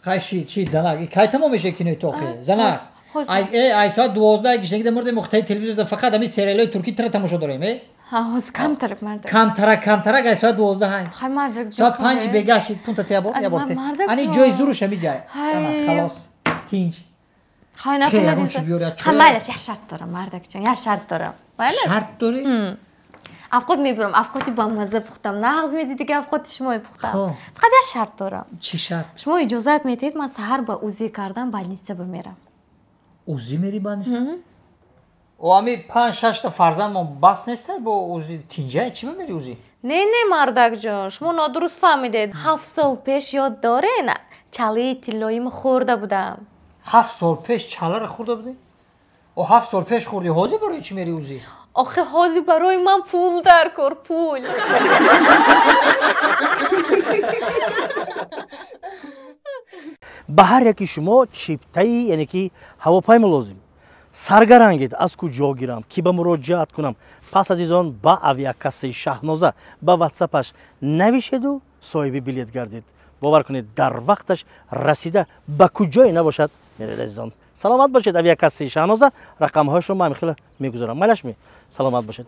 Хай шид, шид занак. Кай тамом мешавад кинои ту охи? Занак. Ай соат 12 гишнагида мурдем мухтаи телевизорда фақат ҳамин сериалҳои туркӣ тра тамошо дорем, э? Ҳа, ҳозир камтарак, мардак. Камтарак, камтарак, ай соат 12 ҳай. Хай, мардак ҷон. Соат 5 бега шид, пунта те ябор, ябор те. Ани ҷои зуруш ҳами ҷай. Халос. Тинч. Хай накунад. Хай майлаш, як шарт дорам, мардак ҷон, як шарт дорам. Майлаш? Шарт дорӣ? Авқот мебурам, авқоти бамазза пухтам. Нағз медидӣ ки авқоти шумои пухтам. Фақат як шарт дорам. Чӣ шарт? Шумо иҷозат метиҳед, ман саҳар ба УЗИ кардан больница бимерам. УЗИ мери больница? О, ами 5-6 та фарзандмон бас неста бо УЗИ тинҷа чӣ мемери УЗИ? Не, не, мардакҷон, шумо нодуруст фаҳмидед. 7 сол пеш, ёд дорен, чалаи тиллоимо хӯрда будам. 7 сол пеш чаларо хӯрда будӣ? О, 7 сол пеш хӯрдӣ, ҳозир барои чӣ мери УЗИ? Охи ҳозир барои ман пул дар кор, пул. Ба ҳар яки шумо чиптаи, яъне ки ҳавопаймо лозим. Саргарангед, аз куҷо гирам, кӣ ба муроҷиат кунам? Пас, азизон, ба авиакассаи Шаҳноза ба ватсапаш навишеду соҳиби билет гардед. Бовар кунед, дар вақташ расида, ба куҷое набошад, меред. Азизон, саломат бошед. Авиакассаи Шаҳноза, рақамҳояшро ман хеле мегузорам. Майлашми, саломат бошед.